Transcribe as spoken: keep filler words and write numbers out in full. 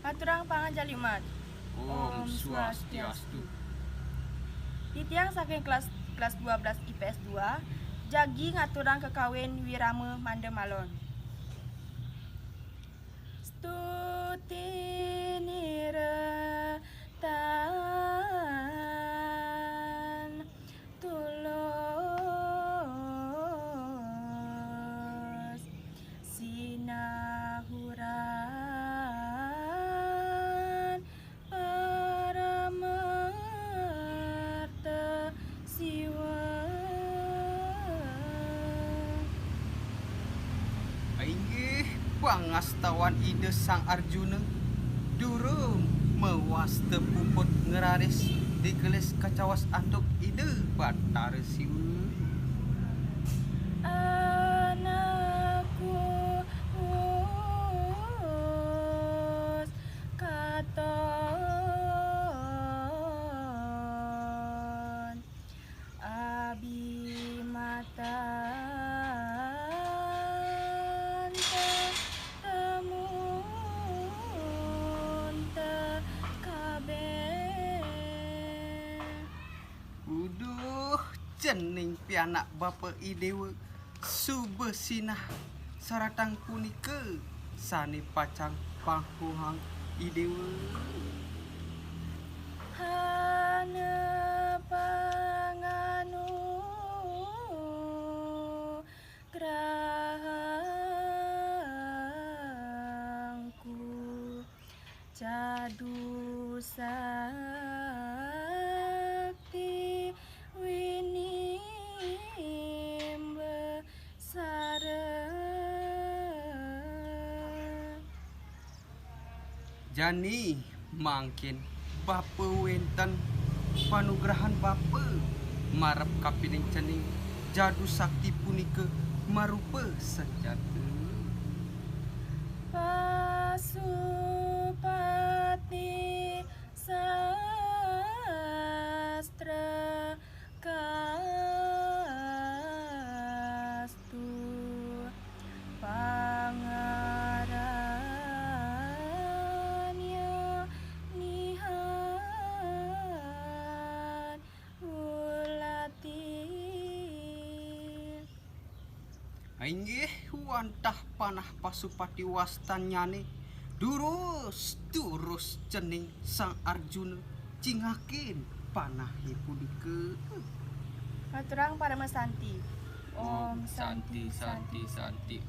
Aturang panganjali umat. Om Swastiastu. Titiang saking kelas kelas dua belas I P S dua, jagi ngaturang kekawin wirama manda malon. Stuti niratan tulus sinahuran paramarta Siwa. Inggih pangastawan Ida Sang Arjuna durung mawasta puput ngraris digelis kacawas antuk Ida Batara Siwa. Anakku wus katon abimatan temun tekabeh. Uduh, cening pianak bapa I Dewa suba sinah saratang punika sane pacang pangkuhang I Dewa. Hana panganu grahangku cadu sakti winimba sara. Jani mangkin bapa wenten panugrahan bapa marep kapining cening jadu sakti punika marupa senjata. Pasupati sastra kastu pangaranya nihan ulati. Inggih wantah panah pasupati wastannyane durus-durus cening Sang Arjuna cingakin panahe punika. Aturang parama santi. Om santi, santi, santi.